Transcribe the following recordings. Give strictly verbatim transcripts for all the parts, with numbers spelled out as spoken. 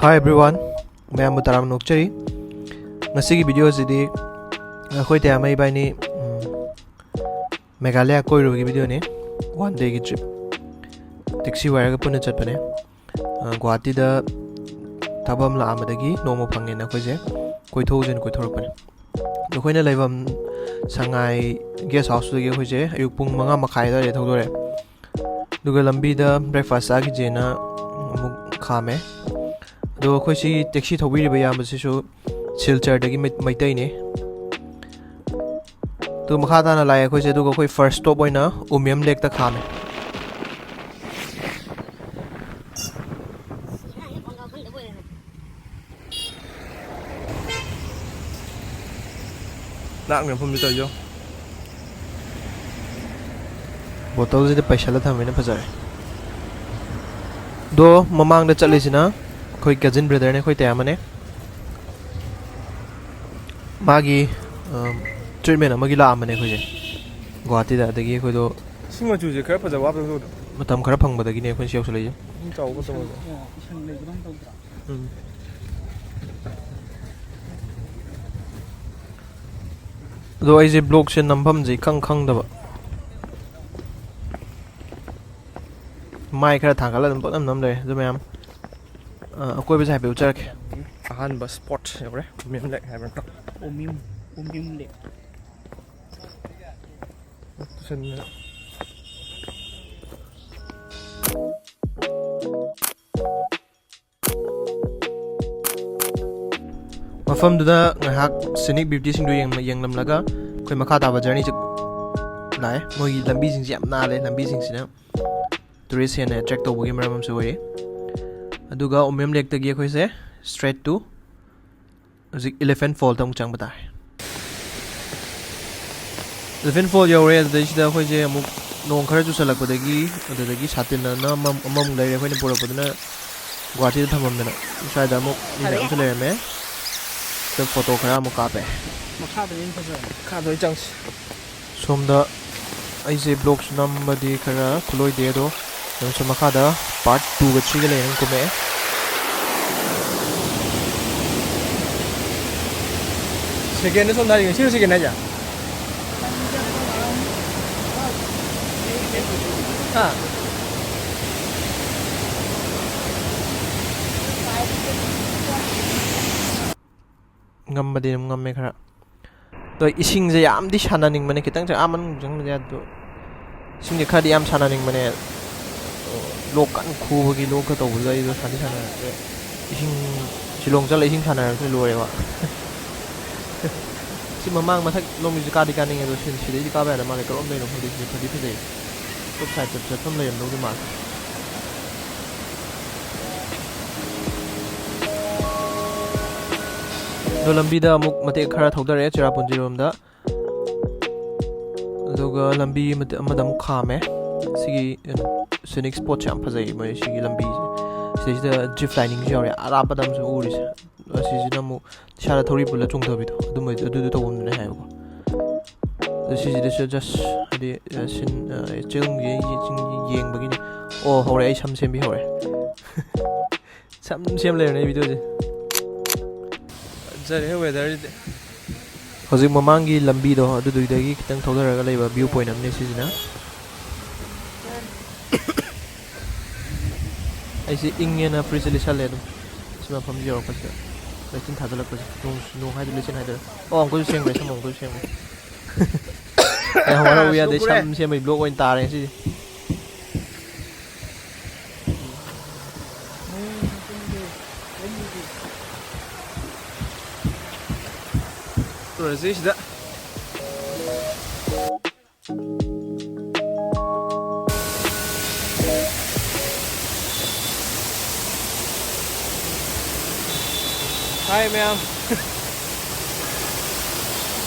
Hi everyone, ꯃꯌꯥꯝꯕꯨ ꯇꯔꯥꯝꯅ ꯑꯣꯛꯆꯔꯤ꯫ ꯉꯁꯤꯒꯤ video ꯑꯁꯤꯗꯤ ꯑꯩꯈꯣꯏ ꯇꯌꯥꯃ ꯏꯕꯥꯅꯤ, ꯎꯝ, ꯃꯦꯘꯥꯂꯌꯥ ꯀꯣꯏꯔꯨꯕꯒꯤ video ꯅꯤ꯫ One day ꯒꯤ trip꯫ Taxi wire ꯒ ꯄꯨꯟꯅ ꯆꯠꯄꯅꯦ꯫ ꯑ, ꯒꯨꯋꯥꯍꯥꯇꯤꯗ ꯊꯕꯛ ꯑꯃ ꯂꯥꯛꯑꯝꯕꯗꯒꯤ ꯅꯣꯡꯃ ꯐꯪꯉꯦꯅ ꯑꯩꯈꯣꯏꯁꯦ ꯀꯣꯏꯊꯣꯛꯎꯁꯦꯅ ꯀꯣꯏꯊꯣꯔꯛꯄꯅꯦ꯫ ꯑꯩꯈꯣꯏꯅ ꯂꯩꯐꯝ ꯁꯉꯥꯏ guest house ꯇꯨꯗꯒꯤ ꯑꯩꯈꯣꯏꯁꯦ ꯑꯌꯨꯛ ꯄꯨꯡ ꯃꯉꯥ ꯃꯈꯥꯏ ꯑꯗꯨꯋꯥꯏꯗ ꯊꯧꯗꯣꯔꯛꯑꯦ꯫ ꯑꯗꯨꯒ ꯂꯝꯕꯤꯗ breakfast ꯆꯥꯈꯤꯁꯦꯅ ꯑꯃꯨꯛ ꯈꯥꯝꯃꯦ꯫ ꯑꯗꯣ ꯑꯩꯈꯣꯏ ꯁꯤ taxi ꯊꯧꯕꯤꯔꯤꯕ ꯏꯌꯥꯝꯕꯁꯤꯁꯨ ꯁꯤꯜꯆꯔꯗꯒꯤ ꯃꯩ-, ꯃꯩꯇꯩꯅꯦ꯫ ꯑꯗꯨ ꯃꯈꯥ ꯇꯥꯅ ꯂꯥꯛꯑꯦ ꯑꯩꯈꯣꯏꯁꯦ, ꯑꯗꯨꯒ ꯑꯩꯈꯣꯏ first stop ꯑꯣꯏꯅ ꯎꯃꯤꯌꯝ lake ꯇ ꯈꯥꯝꯃꯦ꯫ ꯂꯥꯛꯅ ꯃꯐꯝꯗꯤ ꯇꯧꯔꯤꯁꯦ꯫ Bottle ꯁꯤꯗ ꯄꯩꯁꯜꯂ ꯊꯝꯃꯦꯅ ꯐꯖꯔꯦ꯫ ꯑꯗꯣ ꯃꯃꯥꯡꯗ ꯆꯠꯂꯤꯁꯤꯅ ꯑꯩꯈꯣꯏ cousin brother ꯅꯦ, ꯑꯩꯈꯣꯏ ꯇꯌꯥꯃꯅꯦ꯫ ꯃꯥꯒꯤ, ꯑꯝ, treatment ꯑꯃꯒꯤ ꯂꯥꯛꯑꯝꯕꯅꯦ ꯑꯩꯈꯣꯏꯁꯦ ꯒꯨꯋꯥꯍꯥꯇꯤꯗ꯫ ꯑꯗꯒꯤ ꯑꯩꯈꯣꯏꯗꯣ ꯏꯁꯤꯡ ꯃꯆꯨꯁꯦ ꯈꯔ ꯐꯖꯕ ꯋꯥꯠꯄꯗꯧꯅ ꯇꯧꯗ꯭ꯔꯣ? ꯃꯇꯝ ꯈꯔ ꯐꯪꯕꯗꯒꯤꯅꯦ ꯑꯩꯈꯣꯏꯅ ꯁꯤ ꯌꯧꯁꯜꯂꯛꯏꯁꯦ꯫ ꯏꯁꯤꯡ ꯆꯥꯎꯕ ꯃꯇꯝ ꯑꯣꯏꯕ꯫ ꯑꯣ, ꯏꯁꯤꯡ ꯂꯩꯕꯗꯧꯅ ꯇꯧꯗ꯭ꯔꯣ? ꯎꯝ꯫ ꯑꯗꯣ ꯑꯩꯁꯦ vlog ꯁꯦ ꯅꯝꯐꯝꯁꯦ ꯏꯈꯪ ꯈꯪꯗꯕ꯫ ꯃꯥꯏ ꯈꯔ ꯊꯥꯡꯒꯠꯂ ꯑꯗꯨꯝ ꯄꯪꯅꯝ ꯅꯝ ꯂꯩꯔꯦ꯫ ꯑꯗꯨ ꯃꯌꯥꯝ, ꯑ, ꯑꯀꯣꯏꯕꯁꯦ ꯍꯥꯏꯐꯦꯠ ꯎꯠꯆꯔꯛꯀꯦ꯫ ꯑꯍꯥꯟꯕ spot ꯌꯧꯔꯦ, ꯎꯃꯤꯌꯝ lake ꯍꯥꯏꯕ ꯅꯠꯇ꯭ꯔꯣ? ꯎꯃꯤꯌꯝ, ꯎꯃꯤꯌꯝ lake꯫ ꯇꯨꯁꯟꯗꯅ꯫ ꯃꯐꯝꯗꯨꯗ ꯉꯥꯏꯍꯥꯛ scenic beauty ꯁꯤꯡꯗꯨ ꯌꯦꯡ-, ꯌꯦꯡꯂꯝꯂꯒ ꯑꯩꯈꯣꯏ ꯃꯈꯥ ꯇꯥꯕ journey ꯁꯦ ꯂꯥꯛꯑꯦ꯫ ꯃꯣꯏꯒꯤ ꯂꯝꯕꯤꯁꯤꯡꯁꯦ ꯌꯥꯝ ꯅꯥꯜꯂꯦ, ꯂꯝꯕꯤꯁꯤꯡꯁꯤꯅ tourist ꯍꯦꯟꯅ attract ꯇꯧꯕꯒꯤ ꯃꯔꯝ ꯑꯃꯁꯨ ꯑꯣꯏꯔꯤ꯫ ꯑꯗꯨꯒ ꯎꯃꯤꯌꯝ lake ꯇꯒꯤ ꯑꯩꯈꯣꯏꯁꯦ straight to ꯍꯧꯖꯤꯛ Elephant Fall ꯗ ꯑꯃꯨꯛ ꯆꯪꯕ ꯇꯥꯔꯦ꯫ Elephant Fall ꯌꯧꯔꯦ꯫ ꯑꯗꯨꯗꯩꯁꯤꯗ ꯑꯩꯈꯣꯏꯁꯦ ꯑꯃꯨꯛ ꯅꯣꯡ ꯈꯔ ꯆꯨꯁꯜꯂꯛꯄꯗꯒꯤ, ꯑꯗꯨꯗꯒꯤ ꯁꯥꯇꯤꯟ ꯑꯅ ꯑꯃ-, ꯑꯃꯃꯨꯛ ꯂꯩꯔꯦ ꯑꯩꯈꯣꯏꯅ ꯄꯨꯔꯛꯄꯗꯨꯅ꯫ ꯒꯨꯋꯥꯍꯥꯇꯤꯗ ꯊꯝꯃꯝꯗꯅ꯫ ꯁ꯭ꯋꯥꯏꯗ ꯑꯃꯨꯛ ꯃꯤ ꯃꯌꯥꯝꯁꯨ ꯂꯩꯔꯝꯃꯦ꯫ ꯁꯤꯗ photo ꯈꯔ ꯑꯃꯨꯛ ꯀꯥꯞꯄꯦ꯫ ꯃꯈꯥꯗ ꯑꯣꯏꯅ ꯆꯪꯁꯤ꯫ ꯁꯣꯝꯗ ꯑꯩꯁꯦ vlog ꯁꯨ ꯅꯝꯕꯗꯤ ꯈꯔ ꯈꯨꯠꯂꯣꯏꯗꯦ, ꯑꯗꯣ ꯅꯪꯁꯨ ꯃꯈꯥꯗ part two ꯒ three ꯒ ꯂꯩꯅ ꯀꯨꯝꯃꯛꯑꯦ꯫ ꯁꯦꯀꯦꯟꯗ ꯁꯣꯝꯗ ꯍꯥꯏꯔꯤꯉꯩ, ꯁꯤꯔꯣ ꯁꯦꯀꯦꯟ ꯍꯥꯏꯁꯦ? ꯍꯥ? ꯉꯝꯕꯗꯤ ꯑꯗꯨꯝ ꯉꯝꯃꯦ ꯈꯔ꯫ ꯑꯗꯣ ꯏꯁꯤꯡꯁꯦ ꯌꯥꯝꯗꯤ ꯁꯥꯟꯅꯅꯤꯡꯕꯅꯦ, ꯈꯤꯇꯪ ꯆꯪ-, ꯑꯥ ꯃꯅꯨꯡ ꯆꯪꯕꯗꯤ ꯌꯥꯗꯦ꯫ ꯑꯗꯣ ꯏꯁꯤꯡꯁꯦ ꯈꯔꯗꯤ ꯌꯥꯝ ꯁꯥꯟꯅꯅꯤꯡꯕꯅꯦ꯫ ꯑꯗꯣ ꯂꯣꯛ ꯀꯟꯅ ꯈꯨꯕꯒꯤ, ꯂꯣꯛꯀ ꯇꯧꯕꯗꯨꯗ ꯑꯩꯗꯣ ꯁꯥꯟꯅꯗꯤ ꯁꯥꯟꯅꯔꯛꯇ꯭ꯔꯦ꯫ ꯏꯁꯤꯡ, ꯁꯤꯂꯣꯡ ꯆꯠꯂ ꯏꯁꯤꯡ ꯁꯥꯟꯅꯔꯛꯇ꯭ꯔꯦ, ꯂꯣꯏꯔꯦꯕ꯫ ꯁꯤ ꯃꯃꯥꯡ ꯃꯊꯛ ꯂꯣꯝꯒꯤꯁꯦ ꯀꯥꯗꯤ ꯀꯥꯅꯤꯡꯉꯦ, ꯑꯗꯣ ꯁꯤ-, ꯁꯤꯗꯩꯗꯤ ꯀꯥꯕ ꯌꯥꯗ ꯃꯥꯜꯂꯦ꯫ ꯀꯔꯣꯝꯗꯩꯅꯣ ꯈꯪꯗꯦ, ꯁꯤꯗꯤ ꯐꯗꯤ ꯐꯖꯩ꯫ ꯇꯣꯞ ꯁꯥꯏꯗꯇ ꯆꯠꯐꯝ ꯂꯩꯔꯝꯗꯧꯗꯤ ꯃꯥꯜꯂꯦ꯫ ꯑꯗꯣ ꯂꯝꯕꯤꯗ ꯑꯃꯨꯛ ꯃꯇꯦꯛ ꯈꯔ ꯊꯧꯗꯔꯛꯑꯦ ꯆꯦꯔꯥꯄꯨꯟꯖꯤꯔꯣꯝꯗ꯫ ꯑꯗꯨꯒ ꯂꯝꯕꯤ ꯃꯇꯦꯛ ꯑꯃꯗ ꯑꯃꯨꯛ ꯈꯥꯝꯃꯦ꯫ ꯁꯤꯒꯤ, ꯎꯝ, scenic spotꯁꯦ ꯌꯥꯝ ꯐꯖꯩ, ꯃꯣꯏ ꯁꯤꯒꯤ ꯂꯝꯕꯤꯁꯦ꯫ ꯁꯤꯗꯩꯁꯤꯗ ꯖꯤꯞ ꯂꯥꯏꯅꯤꯡꯁꯨ ꯌꯥꯎꯔꯦ, ꯑꯔꯥꯞꯄꯗ ꯑꯃꯁꯨ ꯎꯔꯤꯁꯦ꯫ ꯑꯁꯤꯁꯤꯅ ꯑꯃꯨꯛ ꯏꯁꯥꯗ ꯊꯧꯔꯤ ꯄꯨꯜꯂ ꯆꯣꯡꯊꯕꯤꯗꯣ, ꯑꯗꯨꯝꯕ, ꯑꯗꯨꯗꯣ ꯇꯧꯐꯝꯗꯨꯅꯦ ꯍꯥꯏꯕꯀꯣ꯫ ꯑꯗꯣ ꯁꯤꯁꯤꯗꯁꯨ just ꯍꯥꯏꯗꯤ, ꯑ, ꯁꯤꯟ-, ꯑ, ꯆꯤꯡꯒꯤ ꯌꯦꯡꯕꯒꯤꯅꯦ꯫ ꯑꯣ, ꯍꯧꯔꯦ, ꯑꯩ ꯁꯝ ꯁꯦꯝꯕꯤ ꯍꯧꯔꯦ꯫ ꯁꯝ ꯁꯦꯝ ꯂꯩꯔꯝꯃꯦ ꯚꯤꯗꯤꯑꯣꯁꯦ꯫ ꯐꯖꯔꯦ weatherꯁꯤꯗꯤ꯫ ꯍꯧꯖꯤꯛ ꯃꯃꯥꯡꯒꯤ ꯂꯝꯕꯤꯗꯣ ꯑꯗꯨꯗꯨꯗꯒꯤ ꯈꯤꯇꯪ ꯊꯧꯗꯔꯒ ꯂꯩꯕ view point ꯑꯃꯅꯦ ꯁꯤꯁꯤꯅ꯫ ꯑꯩꯁꯦ ꯏꯪꯉꯦꯅ ꯐꯨꯔꯤꯠꯁꯦ ꯂꯤꯠꯁꯜꯂꯦ ꯑꯗꯨꯝ꯫ ꯁꯤ ꯃꯐꯝꯁꯤ ꯌꯧꯔꯛꯄꯁꯤꯗ ꯂꯩꯆꯤꯟ ꯊꯥꯖꯤꯜꯂꯛꯄꯁꯦ꯫ ꯅꯣꯡ, ꯅꯣꯡ ꯍꯥꯏꯗꯣꯏꯔꯥ ꯂꯩꯆꯤꯟ ꯍꯥꯏꯗꯣꯏꯔꯥ? ꯑꯣ, ꯑꯃꯨꯛꯀꯁꯨ ꯁꯦꯝꯈ꯭ꯔꯦ, ꯁꯝ ꯑꯃꯨꯛꯀꯁꯨ ꯁꯦꯝꯈ꯭ꯔꯦ꯫ ꯌꯥꯝ ꯍꯔꯥꯎꯕ ꯌꯥꯗꯦ, ꯁꯝ ꯁꯦꯝꯕꯩ vlog ꯑꯣꯏꯅ ꯇꯥꯔꯦ ꯉꯁꯤꯗꯤ꯫ ꯇꯧꯔꯁꯤ ꯁꯤꯗ꯫ ꯍꯥꯏ ꯃꯌꯥꯝ꯫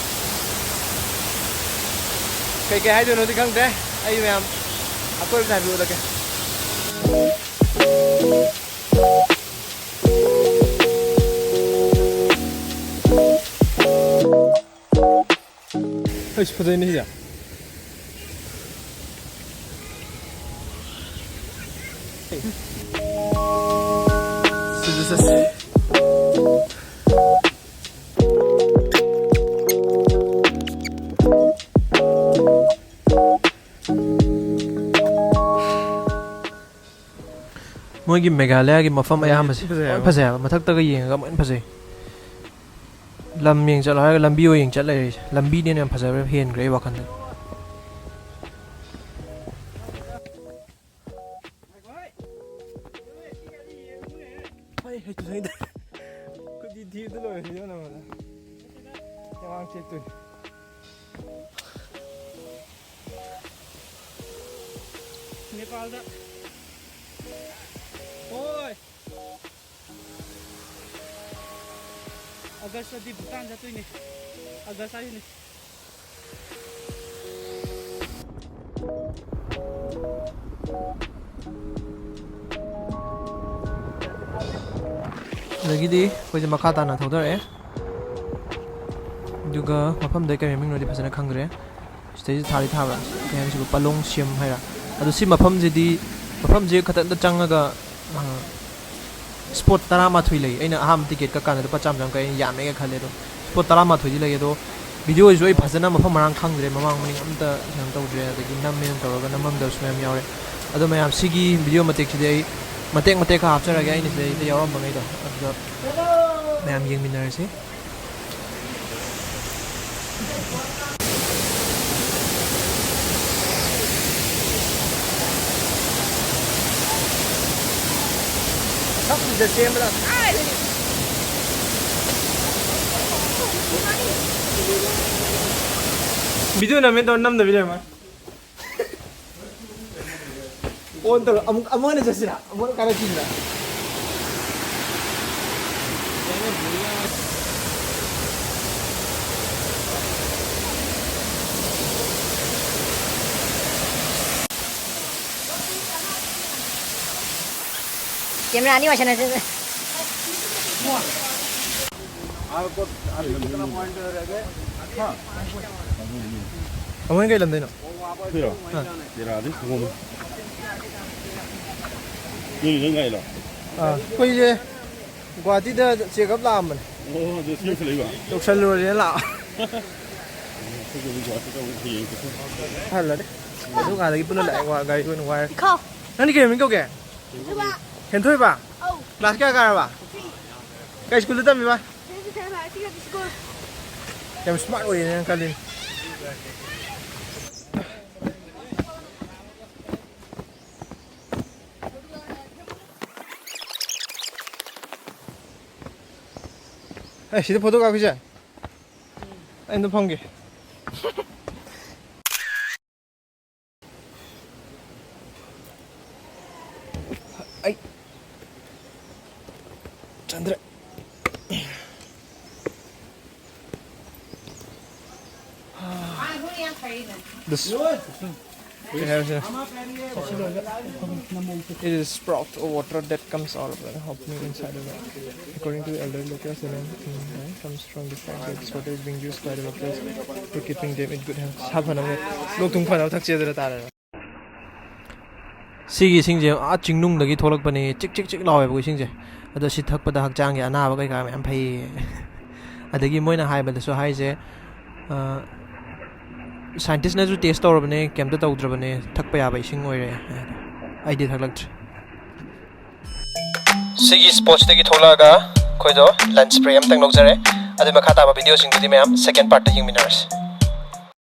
ꯀꯩꯀꯩ ꯍꯥꯏꯗꯣꯏꯅꯣꯗꯤ ꯈꯪꯗꯦ꯫ ꯑꯩ ꯃꯌꯥꯝ ꯑꯀꯣꯏꯕꯗ ꯍꯥꯏꯐꯦꯠ ꯎꯠꯂꯛꯀꯦ꯫ ꯑꯩꯁ, ꯐꯖꯩꯅꯦ ꯁꯤꯁꯦ꯫ ꯁꯤꯗ ꯆꯠꯁꯦ꯫ ꯑꯩꯈꯣꯏꯒꯤ ꯃꯦꯘꯥꯂꯌꯥꯒꯤ ꯃꯐꯝ ꯑꯌꯥꯝꯕꯁꯦ ꯐꯖꯩ ꯂꯣꯏ ꯍꯥꯏꯕ꯫ ꯐꯖꯩ ꯍꯥꯏꯕ, ꯃꯊꯛꯇꯒ ꯌꯦꯡꯉꯒ ꯑꯃꯨꯛ ꯍꯦꯟꯅ ꯐꯖꯩ꯫ ꯂꯝ ꯌꯦꯡ ꯆꯠꯂꯣ ꯍꯥꯏꯔꯒ ꯂꯝꯕꯤ ꯑꯣꯏꯅ ꯌꯦꯡ ꯆꯠ ꯂꯩꯔꯦ ꯑꯩꯁꯦ꯫ ꯂꯝꯕꯤꯅ ꯍꯦꯟꯅ ꯐꯖꯕ ꯍꯦꯟꯈ꯭ꯔꯦ ꯑꯩ ꯋꯥꯈꯜꯗ꯫ ꯍꯩ, ꯍꯩ, ꯇꯨ ꯍꯩꯗ꯫ ꯈꯨꯗꯤ ꯊꯤꯕꯗ ꯂꯣꯏꯔꯦ, video ꯅꯝꯕꯗ꯫ ꯌꯥꯝ ꯆꯦꯛꯇꯣꯏꯅꯤ꯫ ꯅꯦꯄꯥꯜꯗ꯫ ꯍꯣꯏ꯫ ꯑꯥꯒꯁꯇꯗꯤ ꯚꯨꯇꯥꯟ ꯆꯠꯇꯣꯏꯅꯦ꯫ ꯑꯥꯒꯁ ꯍꯥꯏꯁꯤꯅꯦ꯫ ꯑꯗꯒꯤꯗꯤ ꯑꯩꯈꯣꯏꯁꯦ ꯃꯈꯥ ꯇꯥꯅ ꯊꯧꯗꯔꯛꯑꯦ꯫ ꯑꯗꯨꯒ ꯃꯐꯝꯗ ꯀꯔꯤ ꯃꯃꯤꯡꯅꯣꯗꯤ ꯐꯖꯅ ꯈꯪꯗ꯭ꯔꯦ꯫ ꯁꯤꯗꯩꯁꯤꯗ ꯊꯥꯗꯤ ꯊꯥꯕ꯭ꯔꯥ? ꯀꯩ ꯍꯥꯏꯅꯤ ꯁꯤꯕꯨ? ꯄꯂꯣꯡ ꯁꯤꯝ ꯍꯥꯏꯔ? ꯑꯗꯣ ꯁꯤ ꯃꯐꯝꯁꯤꯗꯤ, ꯃꯐꯝꯁꯤ ꯈꯛꯇꯪꯗ ꯆꯪꯉꯒ, ꯑ, spot ꯇꯔꯥꯃꯥꯊꯣꯏ ꯂꯩ꯫ ꯑꯩꯅ ꯑꯍꯥꯟꯕ ticket ꯀꯛꯀꯥꯟꯗ ꯂꯨꯄꯥ ꯆꯥꯝꯃ ꯆꯥꯝꯃ ꯀꯛꯑꯦ, ꯌꯥꯝꯃꯦꯒ ꯈꯜꯂꯦ꯫ ꯑꯗꯣ spot ꯇꯔꯥꯃꯥꯊꯣꯏꯗꯤ ꯂꯩ꯫ ꯑꯗꯣ videoꯁꯤꯁꯨ ꯑꯩ ꯐꯖꯅ ꯃꯐꯝ ꯃꯔꯥꯡ ꯈꯪꯗ꯭ꯔꯦ, ꯃꯃꯥꯡ ꯃꯅꯤꯡ ꯑꯝꯇ ꯀꯩꯅꯣ ꯇꯧꯗ꯭ꯔꯦ꯫ ꯑꯗꯒꯤ ꯅꯝꯃꯦꯅ ꯇꯧꯔꯒ ꯅꯝꯃꯝꯗꯕꯁꯨ ꯃꯌꯥꯝ ꯌꯥꯎꯔꯦ꯫ ꯑꯗꯣ ꯃꯌꯥꯝ, ꯁꯤꯒꯤ video ꯃꯇꯦꯛꯁꯤꯗꯤ ꯑꯩ ꯃꯇꯦꯛ ꯃꯇꯦꯛ ꯈꯔ ꯍꯥꯞꯆꯔꯒꯦ, ꯑꯩꯅ ꯁꯤꯗꯩꯗ ꯌꯥꯎꯔꯝꯕꯉꯩꯗꯣ꯫ ꯑꯗꯨꯗ ꯃꯌꯥꯝ ꯌꯦꯡꯃꯤꯟꯅꯔꯁꯤ꯫ ꯁꯛꯁꯤꯗ ꯁꯦꯝꯕꯗ ꯀꯥꯏꯗꯒꯤ꯫ Video ꯅꯝꯃꯦ ꯇꯧꯔ ꯅꯝꯗꯕꯤ ꯂꯩꯔꯝꯃꯦ꯫ On ꯇꯧꯔꯣ꯫ ꯑꯃꯨꯛ, ꯑꯃꯨꯛ ꯍꯟꯅ ꯆꯠꯁꯤꯔꯥ? ꯑꯃꯨꯛ ꯍꯟꯅ ꯀꯥꯔꯛꯈꯤꯁꯤꯔꯥ? Camera ꯑꯅꯤ ꯋꯥꯏꯁꯟꯅꯁꯦ꯫ ꯑꯃꯨꯛ ꯀꯩ ꯂꯝꯗꯩꯅꯣ? ꯁꯤꯔꯣ? ꯑꯥ꯫ ꯇꯦꯔꯥꯗꯩ ꯈꯣꯡꯉꯣꯝ꯫ ꯅꯣꯏ ꯅꯪ ꯉꯥꯏꯔꯣ? ꯑꯥ, ꯑꯩꯈꯣꯏꯁꯦ ꯒꯨꯍꯥꯇꯤꯗ check up ꯂꯥꯛꯑꯝꯕꯅꯦ꯫ ꯑꯣ, ꯑꯗꯨ ꯁꯤ ꯌꯧꯁꯜꯂꯛꯏꯕ? ꯌꯧꯁꯜꯂꯨꯔꯁꯦꯅ ꯂꯥꯛꯑꯣ꯫ ꯑꯩꯈꯣꯏꯁꯨ ꯍꯧꯖꯤꯛ ꯒꯨꯍꯥꯇꯤꯗ ꯑꯃꯨꯛ ꯍꯌꯦꯡ ꯆꯠꯁꯦ꯫ ꯍꯜꯂꯗꯤ꯫ ꯑꯗꯨ ꯀꯥꯟꯗꯒꯤ ꯄꯨꯟꯅ ꯂꯥꯛꯑꯦ, ꯋꯥ-, ꯒꯥꯔꯤ ꯑꯣꯏꯅ ꯋꯥꯏꯔꯦ꯫ ꯏꯈꯣ꯫ ꯅꯪꯗꯤ ꯀꯩ ꯃꯃꯤꯡ ꯀꯧꯒꯦ? ꯁꯨꯕꯥ꯫ ꯍꯦꯟꯊꯣꯏꯕ, ꯑꯧ꯫ ꯀ꯭ꯂꯥꯁ ꯀꯌꯥ ꯀꯥꯔꯕ? ꯀꯩ ꯁ꯭ꯀꯨꯜꯗ ꯇꯝꯃꯤꯕ? ꯁꯦꯟ ꯖꯣꯁꯦꯐ ꯍꯥꯏꯌꯔ ꯁꯦꯀꯦꯟꯗꯔꯤ ꯁ꯭ꯀꯨꯜ꯫ ꯌꯥꯝ ꯁ꯭ꯃꯥꯔꯠ ꯑꯣꯏꯌꯦ ꯅꯪ ꯈꯜꯂꯤꯅꯦ꯫ ꯑꯦ, ꯁꯤꯗ ꯐꯣꯇꯣ ꯀꯥꯞꯈꯤꯁꯦ꯫ ꯑꯩ ꯑꯝꯇ ꯐꯝꯒꯦ꯫ ꯑꯩ ꯆꯟꯗ꯭ꯔꯦ꯫ This, ꯀꯩ ꯍꯥꯏꯁꯤꯔ? It is sprout of water that comes out of the opening inside the rock. According to the elder locals, the name, mm, comes from the fact that this water is being used by the locals for keeping them in good health. ꯁꯥ ꯐꯅꯕ, ꯂꯣꯛ ꯊꯨꯡ ꯐꯅꯕ ꯊꯛꯁꯦꯗꯅ ꯇꯥꯔꯦ꯫ ꯁꯤꯒꯤ ꯏꯁꯤꯡꯁꯦ ꯑꯥ ꯆꯤꯡꯅꯨꯡꯗꯒꯤ ꯊꯣꯛꯂꯛꯄꯅꯦ꯫ ꯆꯤꯛ ꯆꯤꯛ ꯆꯤꯛ ꯂꯥꯎꯋꯦꯕꯀꯣ ꯏꯁꯤꯡꯁꯦ꯫ ꯑꯗꯣ ꯁꯤ ꯊꯛꯄꯗ ꯍꯛꯆꯥꯡꯒꯤ ꯑꯅꯥꯕ ꯀꯩꯀꯥ ꯃꯌꯥꯝ ꯐꯩꯌꯦ꯫ ꯑꯗꯒꯤ ꯃꯣꯏꯅ ꯍꯥꯏꯕꯗꯁꯨ ꯍꯥꯏꯁꯦ, ꯑ, ꯁꯥꯏꯟꯇꯤꯁꯅꯁꯨ ꯇꯦꯁ ꯇꯧꯔꯕꯅꯦ, ꯀꯩꯝꯇ ꯇꯧꯗ꯭ꯔꯕꯅꯦ, ꯊꯛꯄ ꯌꯥꯕ ꯏꯁꯤꯡ ꯑꯣꯏꯔꯦ꯫ ꯑꯩꯗꯤ ꯊꯛꯂꯛꯇ꯭ꯔꯦ꯫ ꯁꯤꯒꯤ ꯁ꯭ꯄꯣꯠꯁꯤꯗꯒꯤ ꯊꯣꯛꯂꯛꯑꯒ ꯑꯩꯈꯣꯏꯗꯣ ꯂꯟꯆ ꯕ꯭ꯔꯦꯛ ꯑꯝꯇꯪ ꯂꯧꯖꯔꯦ꯫ ꯑꯗꯨ ꯃꯈꯥ ꯇꯥꯕ ꯚꯤꯗꯤꯑꯣꯁꯤꯡꯗꯨꯗꯤ ꯃꯌꯥꯝ ꯁꯦꯀꯦꯟ ꯄꯥꯔꯠꯇ ꯌꯦꯡꯃꯤꯟꯅꯔꯁꯤ꯫